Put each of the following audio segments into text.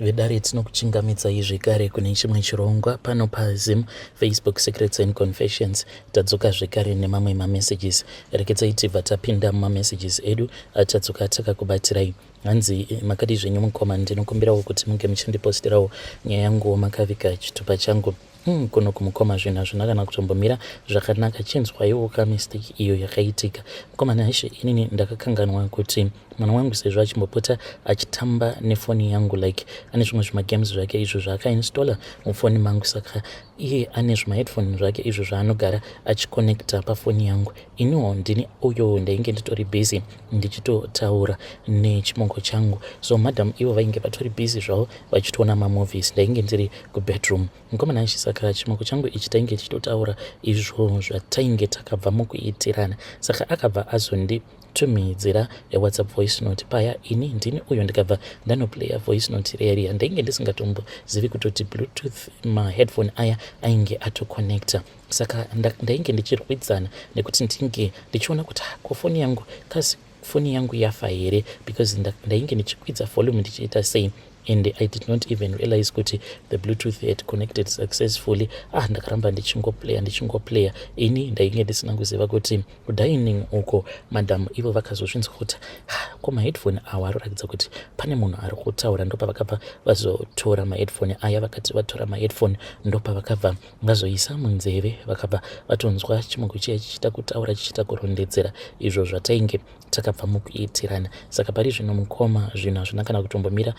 Vedare, tinokuchingamidzai zvekare kune chimwe chirongwa pano paZim Facebook Secrets and Confessions. Tadzoka zvekare nemamwe mamessages. Rekedzai tibva tapinda mumamessages edu atadzoka takakubatirai. Hanzi, makadii zvenyu mukoma? Ndinokumbirawo kuti munge muchindipostirawo nyaya yanguwo makaviga chitupa changu. Kuno kumukoma zvinhu hazvina kana kutombomira zvakanaka. Chinzwaiwo ka mistake iyo yakaitika. Mukoma Nashe, inini ndakakanganwa kuti mwana wangu sezvo achimbopota achitamba nefoni yangu, like ane zvimwe zvimagames zvake izvo zvaakainstalla mufoni mangu, saka iye ane zvimaheadphone zvake izvo zvaanogara achiconnecta pafoni yangu. Iniwo ndini uyo ndainge nditori busy ndichitotaura nechimoko changu, so madam ivo vainge vatori busy zvavo vachitoona mamovies. Ndainge ndiri kubedroom, mukoma Nashe, saka chimoko changu ichi tainge tichitotaura izvo zvatainge takabva mukuitirana. Saka akabva azonditumidzira eWhatsApp voice note paya. Ini ndini uyo ndikabva ndanoplaya voice note riya. Ndainge ndisingatombozivi kutoti Bluetooth maheadphone aya ainge atoconnecta. Saka ndainge ndichirwidzana nekuti ndinge ndichiona kuti ko foni yangu kasi foni yangu yafa here, because ndainge ndichikwidza volume ndichiita sei and I did not even realize kuti the Bluetooth had connected successfully. Ah, ndakaramba ndichingoplaya, ndichingoplaya. Ini ndainge ndisina kuziva kuti kudining uko madam ivo vakazozvinzwa kuti ko maheadphone awa aroratidza kuti pane munhu ari kutaura. Ndopavakabva vazotora maheadphone aya. Vakati vatora maheadphone, ndopavakabva vazoisa munzeve, vakabva vatonzwa chimoko chiya chichiita kutaura, chichiita kurondedzera izvo zvatainge takabva mukuitirana. Saka pari zvino, mukoma, zvinhu hazvina kana kutombomira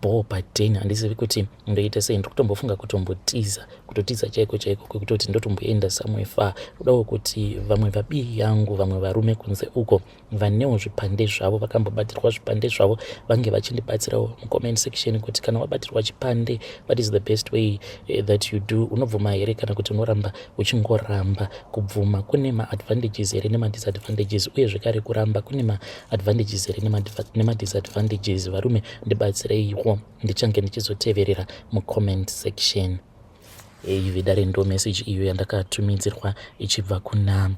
bho paden. Handizivi kuti ndoita sei. Ndiri kutombofunga kutombotiza, kutotiza chaiko chaiko, kwekutoti ndotomboenda somewhere far. Kudawo kuti vamwe vabii yangu, vamwe varume kunze uko vanewo zvipande zvavo, vakambobatirwa zvipande zvavo, vange vachindibatsirawo mucomment section kuti kana wabatirwa chipande, what is the best way that you do? Unobvuma here kana kuti unoramba uchingoramba? Kubvuma kune maadvantages here nemadisadvantages? Uye zvekare kuramba kune maadvantages here nemadisadvantages? Varume, ndibatsireiwo. Ndichange ndichizoteverera mucomment section. Vedare, ndo message iyo yandakatumidzirwa ichibva kuna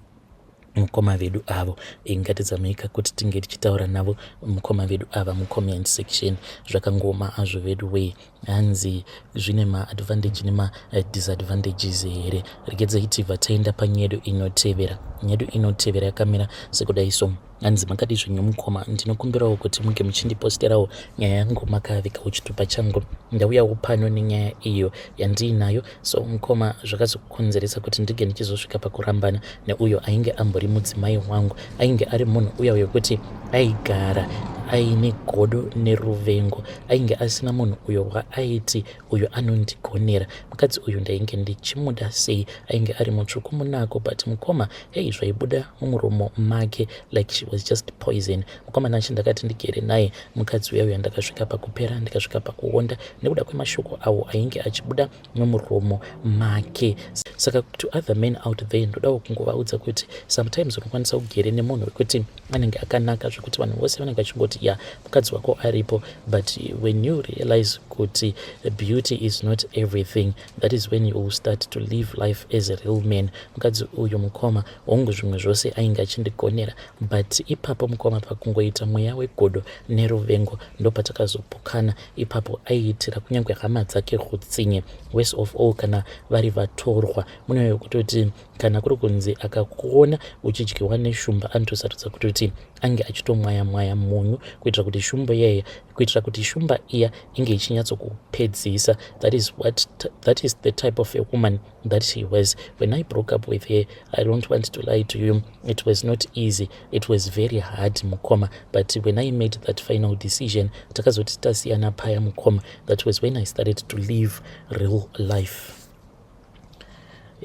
mukoma vedu avo. Ngatizamei kuti tinge tichitaura navo mukoma vedu ava mucomment section. Zvakangoma azvo vedu wei. Hanzi zvine maadvantage nemadisadvantages here? Regedzai tibva taenda panyedu inotevera. Nyedu inotevera yakamira sekudai so. Hanzi, makadi zvenyu mukoma? Ndinokumbirawo kuti munge muchindiposterawo nyaya yangu makavigawo chitupa changu. Ndauyawo pano nenyaya iyo yandiinayo. So mukoma, zvakazokonzeresa kuti ndinge ndichizosvika pakurambana neuyo ainge ambori mudzimai wangu, ainge ari munhu uya wekuti aigara aine godo neruvengo. Ainge asina munhu uyo waaiti uyo anondigonera. Mukadzi uyu ndainge ndichimuda sei. Ainge ari mutsvuku, munako, but mukoma, hei, zvaibuda mumuromo make, like she was just poison. Mukoma Nashe, ndakati ndigere naye mukadzi uya uya, ndakasvika pakupera, ndikasvika pakuonda nekuda kwemashoko awo ainge achibuda mumuromo make. Saka to other men out there, ndodawo kungovaudza kuti sometimes unokwanisa kugere nemunhu wekuti anenge akanaka zvekuti vanhu vose vanenge vachingoti, "Ya, mukadzi wako aripo," but when you realize kuti beauty is not everything, that is when you will start to live life as a real man. Mukadzi uyu, mukoma, hongu, zvimwe zvose ainge achindigonera, but ipapo, mukoma, pakungoita mweya wegodo neruvengo, ndopatakazopokana ipapo. Aiitira kunyange hama dzake utsinye. Worst of all, kana vari vatorwa, munoyo kutoti kana kuri kunzi akakuona uchidyiwa neshumba, anotosarudza kutoti ange achitomwaya mwaya munyu kuitira kuti shumba iyaya, kuitira kuti shumba iya inge ichinyatsokupedzisa. That is the type of a woman that she was. When I broke up with her, I don't want to lie to you, it was not easy. It was very hard, mukoma, but when I made that final decision, takazoti tasiyana paya, mukoma, that was when I started to live real life.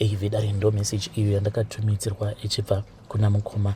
Vedare, ndo message iyo yandakatumidzirwa ichibva kuna mukoma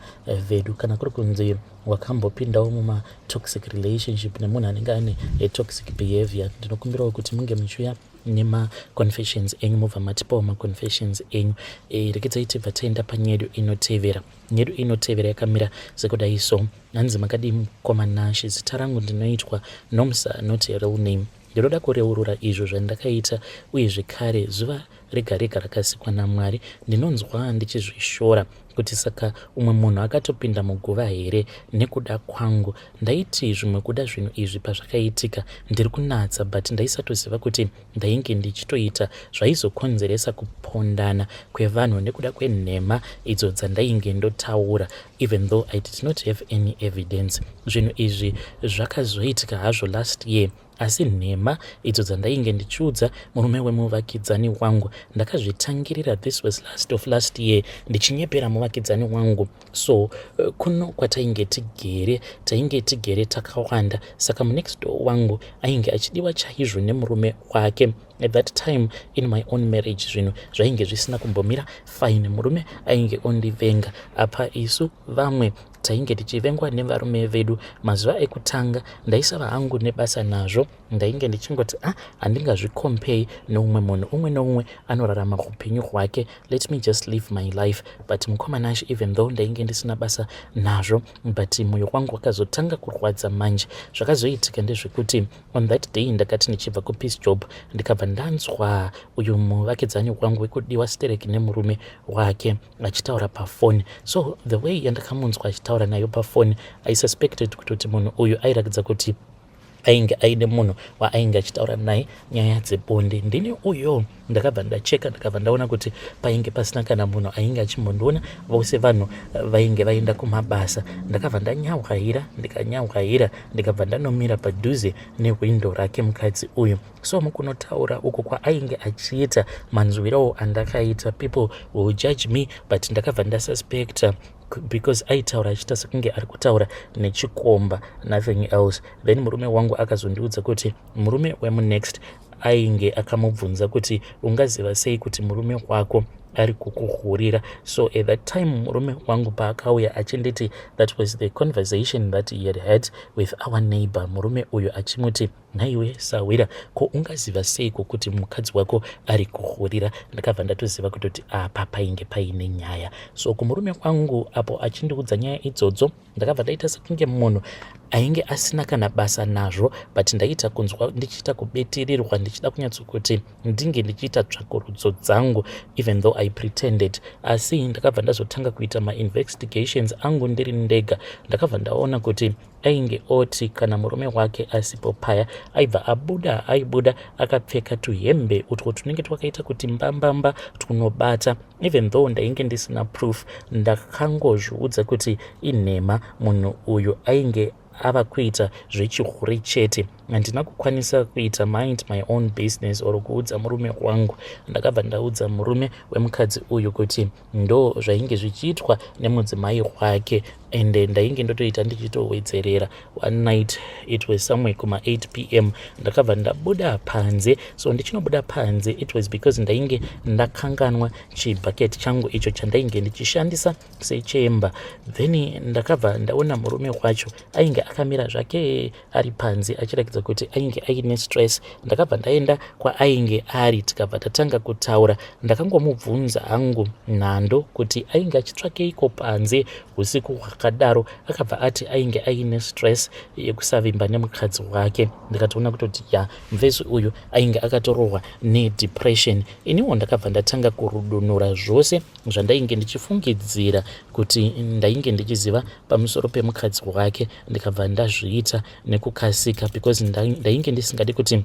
vedu. Kana kuri kunzi wakambopindawo mumatoxic relationship nemunhu anenge ane toxic behavior, ndinokumbirawo kuti munge muchiuya nemaconfessions enyu, mubva matipawo maconfessions enyu. Rekedzai tibva taenda panyedu inotevera. Nyedu inotevera yakamira sekudai so. Hanzi, makadii mukoma Nashe? Zita rangu ndinoitwa Nomsa, not a real name. Ndinoda kureurura izvo zvandakaita uye zvekare zuva rega rega rakasikwa naMwari. Ndinonzwa ndichizvishora kuti saka umwe munhu akatopinda muguva here nekuda kwangu. Ndaiti zvimwe kuda zvinhu izvi pazvakaitika ndiri kunatsa but ndaisatoziva kuti ndainge ndichitoita zvaizokonzeresa kupondana kwevanhu nekuda kwenhema idzo dzandainge ndotaura even though I did not have any evidence. Zvinhu izvi zvakazoitika hazvo last year asi nhema idzo dzandainge ndichiudza murume wemuvakidzani wangu ndakazvitangirira. This was last of last year, ndichinyepera muvakidzani wangu. So kuno kwatainge tigere, tainge tigere takawanda, saka munext door wangu ainge achidiwa chaizvo nemurume wake. At that time in my own marriage zvinhu zvainge zvisina kumbomira fine. Murume ainge ondivenga, apa isu vamwe tainge tichivengwa nevarume vedu. Mazuva ekutanga ndaisava hangu nebasa nazvo. Ndainge ndichingoti, "Ah, handingazvikompei neumwe munhu, umwe neumwe anorarama upenyu hwake, let me just live my life." But mukomanashi, even though ndainge ndisina basa nazvo, but mwoyo wangu wakazotanga kurwadza manje. Zvakazoitika ndezvekuti on that day ndakati ndichibva kupiece job, ndikabva ndanzwa uyu muvakidzani wangu wekudiwa stereki nemurume wake achitaura pafoni. So the way yandakamunzwa achitaura nayo pafoni, I suspected kutoti munhu uyu airatidza kuti ainge aine munhu waainge achitaura naye nyaya dzebonde. Ndini uyo ndakabva ndacheka, ndakabva ndaona kuti painge pasina kana munhu ainge achimbondiona, vose vanhu vainge vaenda kumabasa. Ndakabva ndanyahwaira, ndikanyahwaira, ndikabva ndanomira padhuze nehwindo rake mukadzi uyu. So mukunotaura uko kwaainge achiita, manzwirawo andakaita, people will judge me, but ndakabva ndasuspecta because aitaura achiita sekunge ari kutaura nechikomba, nothing else. Then murume wangu akazondiudza kuti murume wemunext ainge akamubvunza kuti, "Ungaziva sei kuti murume wako ari kukuhurira?" So at that time murume wangu paakauya achinditi that was the conversation that he had had with our neighbor, murume uyu achimuti, "Nhaiwe sawira, ko ungaziva seiko kuti mukadzi wako ari kuhurira?" Ndakabva ndatoziva kutoti apa painge paine nyaya. So kumurume wangu apo achindiudza nyaya idzodzo, ndakabva ndaita sekunge munhu ainge asina kana basa nazvo, but ndaita kunzwa ndichiita kubetirirwa, ndichida kunyatsokuti ndinge ndichiita tsvakurudzo dzangu, even though I pretended. Asi ndakabva ndazotanga kuita mainvestigations angu ndiri ndega. Ndakabva ndaona kuti ainge oti kana murume wake asipo paya, aibva abuda, aibuda akapfeka tuhembe utwo tunenge twakaita kuti mbambamba tunobata. Even though ndainge ndisina proof, ndakangozviudza kuti inhema, munhu uyu ainge ava kuita zvechihure chete. Handina kukwanisa kuita mind my own business or kuudza murume wangu. Ndakabva ndaudza murume wemukadzi uyu kuti ndo zvainge zvichiitwa nemudzimai wake, ende ndainge ndotoita ndichitowedzerera. One night, it was somewhere kuma8 p.m., ndakabva ndabuda panze. So ndichinobuda panze, it was because ndainge ndakanganwa chibhaketi changu icho chandainge ndichishandisa sechemba. Then ndakabva ndaona murume wacho ainge akamira zvake ari panze, achiratidza kuti ainge aine stress. Ndakabva ndaenda kwaainge ari, tikabva tatanga kutaura. Ndakangomubvunza hangu nhando kuti ainge achitsvakeiko panze usiku hwakadaro. Akabva ati ainge aine stress yekusavimba nemukadzi wake. Ndikatoona kutoti ya, mufesi uyu ainge akatorohwa nedepression. Iniwo ndakabva ndatanga kurudunura zvose zvandainge ndichifungidzira kuti ndainge ndichiziva pamusoro pemukadzi wake. Ndikabva ndazviita nekukasika because ndainge ndisingadi kuti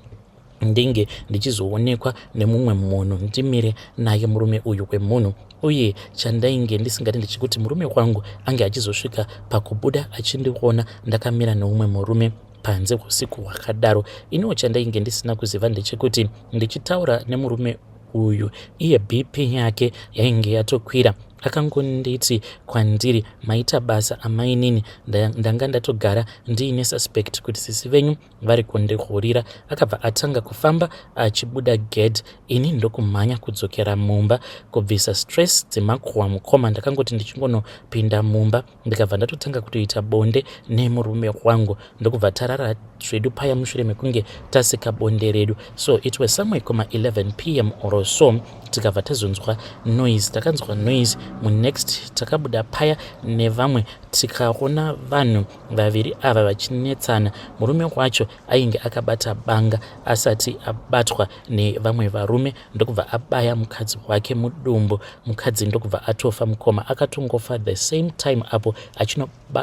ndinge ndichizoonekwa nemumwe munhu ndimire naye murume uyu kwemunhu. Uye chandainge ndisingadi ndechekuti murume wangu ange achizosvika pakubuda achindiona ndakamira neumwe murume panze usiku hwakadaro. Iniwo chandainge ndisina kuziva ndechekuti ndichitaura nemurume uyu, iye BP yake yainge yatokwira. Akangonditi kwandiri, "Maita basa amainini, ndanga ndatogara ndiine suspect kuti sisi venyu vari kundihurira." Akabva atanga kufamba achibuda gate, ini ndokumhanya kudzokera mumba kubvisa stress dzemakuhwa. Mukoma, ndakangoti ndichingonopinda mumba, ndikabva ndatotanga kutoita bonde nemurume wangu, ndokubva tarara zvedu paya mushure mekunge tasika bonde redu. So it was somewhere kuma 11 p.m. or so, tikabva tazonzwa noise. Takanzwa noise munext, takabuda paya nevamwe. Tikaona vanhu vaviri ava vachinetsana. Murume wacho ainge akabata banga asati abatwa nevamwe varume, ndokubva abaya mukadzi wake mudumbu. Mukadzi ndokubva atofa. Mukoma akatongofa the same time apo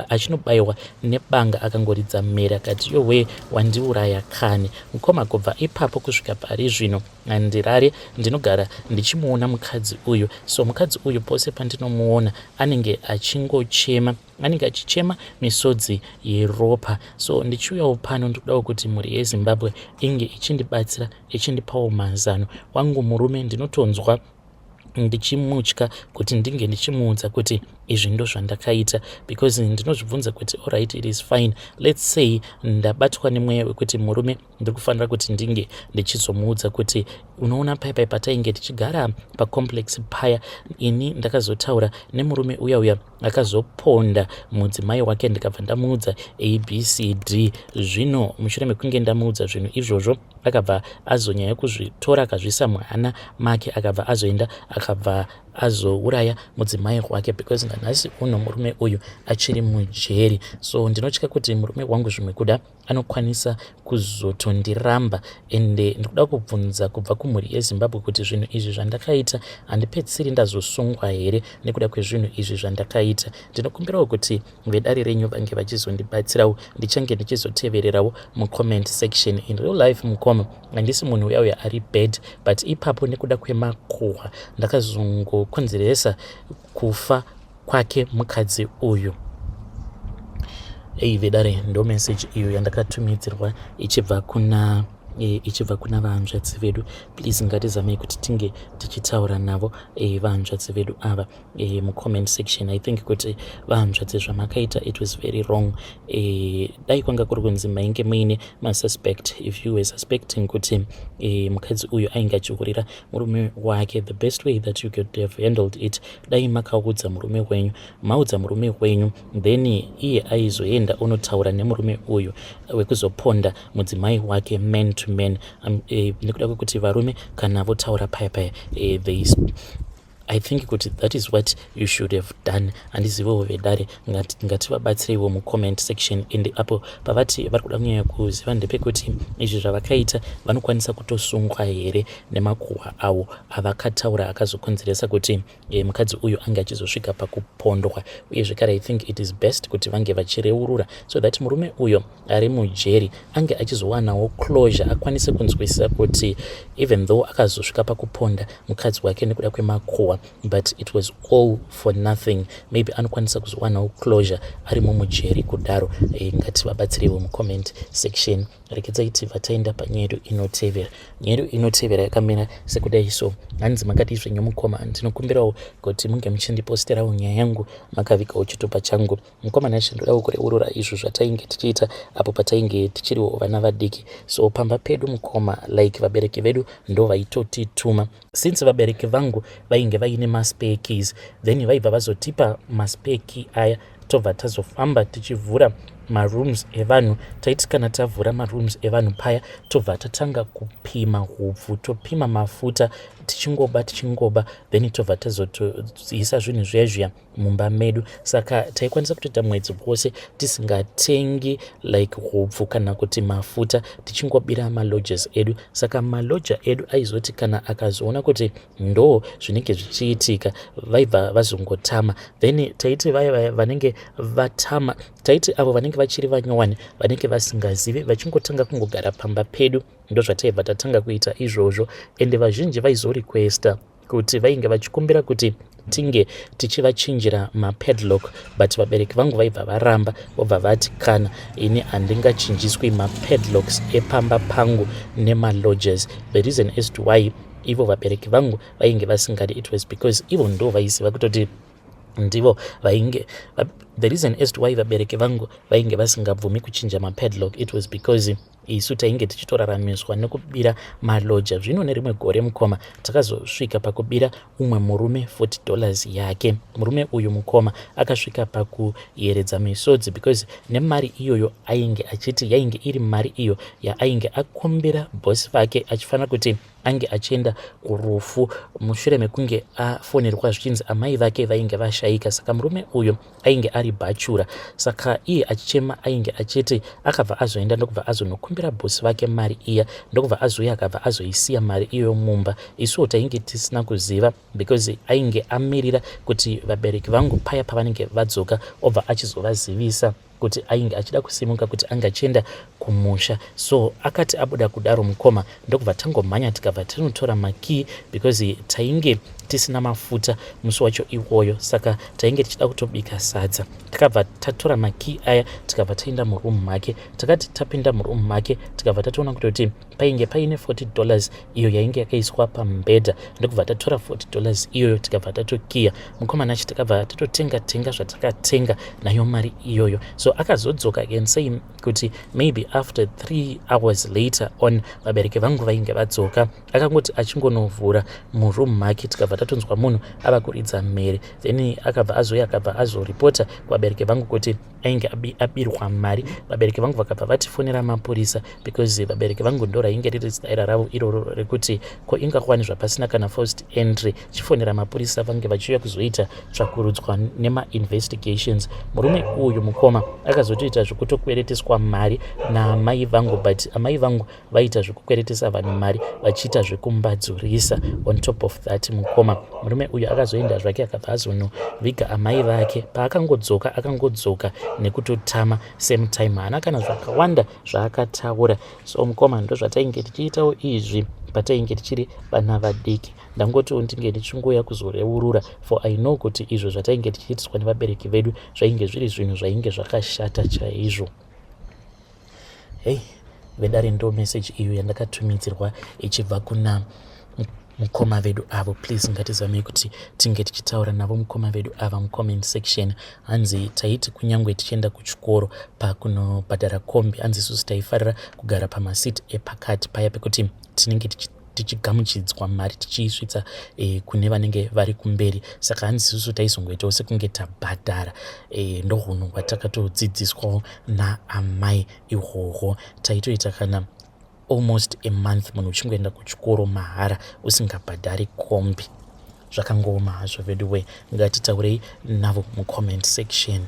achinobayiwa nebanga. Akangoridza mhere akati, "Yowe, wandiuraya kani, mukoma." Kubva ipapo kusvika pari zvino handirare, ndinogara ndichimuona mukadzi uyu. So mukadzi uyu pose pandinomuona anenge achingochema, anenge achichema misodzi yeropa. So ndichiuyawo pano, ndikudawo kuti mhuri yeZimbabwe inge ichindibatsira, ichindipawo mazano. Wangu murume ndinotonzwa ndichimutya kuti ndinge ndichimuudza kuti izvi ndo zvandakaita, because ndinozvibvunza kuti, alright, it is fine, let's say ndabatwa nemweya wekuti murume ndiri kufanira kuti ndinge ndichizomuudza kuti, unoona paipai patainge tichigara pacomplex paya, ini ndakazotaura nemurume uya uya akazoponda mudzimai wake, ndikabva ndamuudza ABCD. Zvino mushure mekunge ndamuudza zvinhu izvozvo, akabva azonyanya kuzvitora, akazvisa muhana make, akabva azoenda, akabva azouraya mudzimai wake, because nanhasi uno murume uyu achiri mujeri. So ndinotya kuti murume wangu zvimwe kuda anokwanisa kuzotondiramba. Ende ndikuda kubvunza kubva kumhuri yeZimbabwe kuti zvinhu izvi zvandakaita, handipedzisiri ndazosungwa here nekuda kwezvinhu izvi zvandakaita? Ndinokumbirawo kuti vedare renyu vange vachizondibatsirawo. Ndichange ndichizotevererawo mucomment section. In real life, mukoma, handisi munhu uya uya ari bad, but ipapo nekuda kwemakuhwa ndakazongokonzeresa kufa kwake mukadzi uyu. Ei vedare, ndo message iyo yandakatumidzirwa ichibva kuna vahanzvadzi vedu. Please, ngatizamei kuti tinge tichitaura navo vahanzvadzi vedu ava mucomment section. I think kuti vahanzvadzi, zvamakaita, it was very wrong. Dai kwanga kuri kunzi mainge muine masuspect, if you were suspecting kuti mukadzi uyu ainge achihurira murume wake, the best way that you could have handled it, dai makaudza murume wenyu. Maudza murume wenyu, then iye aizoenda onotaura nemurume uyu wekuzoponda mudzimai wake man to man, nekuda kwekuti varume kana votaura paya paya, they I think kuti that is what you should have done. Handizivewo vedare, ngativabatsireiwo mucomment section. And apo pavati vari kuda kunyanya kuziva ndepekuti izvi zvavakaita, vanokwanisa kutosungwa here nemakuhwa avo avakataura akazokonzeresa kuti mukadzi uyu ange achizosvika pakupondwa? Uye zvekare, I think it is best kuti vange vachireurura so that murume uyo ari mujeri ange achizowanawo closure, akwanise kunzwisisa kuti even though akazosvika pakuponda mukadzi wake nekuda kwemakuhwa, but it was all for nothing. Maybe anokwanisa kuzowanawo closure arimo mujeri kudaro. Ngativabatsireiwo mucomment section. Rekedzai tibva taenda panyaya yedu inotevera. Nyaya yedu inotevera yakamira sekudai so. Hanzi, "Makadii zvenyu mukoma? Ndinokumbirawo kuti munge muchindiposterawo nyaya yangu makavigawo chitupa changu. Mukoma Nashe, ndodawo kureurura izvo zvatainge tichiita apo patainge tichiriwo vana vadiki. So pamba pedu mukoma, like vabereki vedu ndo vaitotituma. Since vabereki vangu vainge vaine maspare keys, then vaibva vazotipa maspare key aya, tobva tazofamba tichivhura marooms evanhu. Taiti kana tavhura marooms evanhu paya, tobva tatanga kupima hupfu, topima mafuta, tichingoba, tichingoba, then tobva tazotoisa zvinhu zviya zviya mumba medu. Saka taikwanisa kutoita mwedzi wose tisingatengi like hupfu kana kuti mafuta, tichingobira malodgers edu. Saka malodger edu aizoti kana akazoona kuti ndo zvinenge zvichiitika, vaibva vazongotama. Then taiti vaya vaya vanenge vatama, taiti avo vanenge vachiri vanyowani, vanenge vasingazivi, vachingotanga kungogara pamba pedu, ndo zvataibva tatanga kuita izvozvo. Ende vazhinji vaizorequesta kuti vainge vachikumbira kuti tinge tichivachinjira mapadlock, but vabereki vangu vaibva varamba, vobva vati, 'Kana ini handingachinjiswi mapadlocks epamba pangu nemalodgers.' The reason as to why ivo vabereki vangu vainge vasingadi, it was because ivo ndo vaiziva kutoti ndivo vainge, the reason as to why vabereki vangu vainge vasingabvumi kuchinja mapadlock, it was because isu tainge tichitoraramiswa nekubira malodger. Zvino nerimwe gore mukoma, takazosvika pakubira umwe murume $40 yake. Murume uyu mukoma, akasvika pakuyeredza misodzi, because nemari iyoyo ainge achiti yainge iri mari iyo yaainge akumbira bhosi vake, achifanira kuti ange achienda kurufu mushure mekunge afonerwa zvichinzi amai vake vainge vashayika. Saka murume uyu ainge ari ari bhachura. Saka iye achichema ainge achiti akabva azoenda ndokubva azonokumbira bhosi vake mari iya, ndokubva azouya akabva azoisiya mari iyoyo mumba. Isuwo tainge tisina kuziva because ainge amirira kuti vabereki vangu paya pavanenge vadzoka obva achizovazivisa kuti ainge achida kusimuka kuti ange achienda kumusha. So akati abuda kudaro mukoma, ndokubva tangomhanya tikabva tinotora makey because tainge tisina mafuta musi wacho iwoyo, saka tainge tichida kutobika sadza. Takabva tatora makey aya, tikabva taenda muroom make. Takati tapinda muroom make, tikabva tatoona kutoti painge paine $40 iyo yainge yakaiswa pamubhedha, ndokubva tatora $40 iyoyo, tikabva tatokiya. Mukomana achi takabva tatotenga tenga zvatakatenga nayo mari iyoyo. So akazodzoka and say kuti maybe after 3 hours later on vabereki vangu vainge vadzoka. Akangoti achingonovhura muroom make, tikabva tatonzwa munhu ava kuridza mhere. Then akabva azouya, akabva azoripota kuvabereki vangu kuti ainge abirwa mari. Vabereki vangu vakabva vatifonera mapurisa because vabereki vangu ndo rainge riri staira ravo iroro rekuti ko ingakwani zvapasina kana forced entry, chifonera mapurisa vange vachiuya kuzoita tsvakurudzwa nemainvestigations. Murume uyu, mukoma, akazotoita zvekutokwereteswa mari naamai vangu, but amai vangu vaita zvekukweretesa vanhu mari vachiita zvekumbadzurisa. On top of that, mukoma, murume uyu akazoenda zvake, akabva azonoviga amai vake. Paakangodzoka, akangodzoka nekutotama same time, haana kana zvakawanda zvaakataura. So mukoma, ndo zvatainge tichiitawo izvi patainge tichiri vana vadiki. Ndangotiwo ndinge ndichingoya kuzoreurura, for I know kuti izvo zvatainge tichiitiswa nevabereki vedu zvainge zviri zvinhu zvainge zvakashata chaizvo. Hei vedare, ndo message iyo yandakatumidzirwa ichibva kuna mukoma vedu avo. Please, ngatizamei kuti tinge tichitaura navo mukoma vedu ava mucomment section. Hanzi taiti kunyange tichienda kuchikoro, pakunobhadhara kombi, hanzi isusu taifarira kugara pamasiti epakati paya pekuti tinenge tichigamuchidzwa mari tichiisvitsa kune vanenge vari kumberi. Saka hanzi isusu taizongoitawo sekunge tabhadhara. Ndohunhu hwatakatodzidziswawo naamai ihwohwo. Taitoita kana almost a month munhu uchingoenda kuchikoro mahara usingabhadhari kombi. Zvakangooma hazvo vedu we. Ngatitaurei navo mucomment section.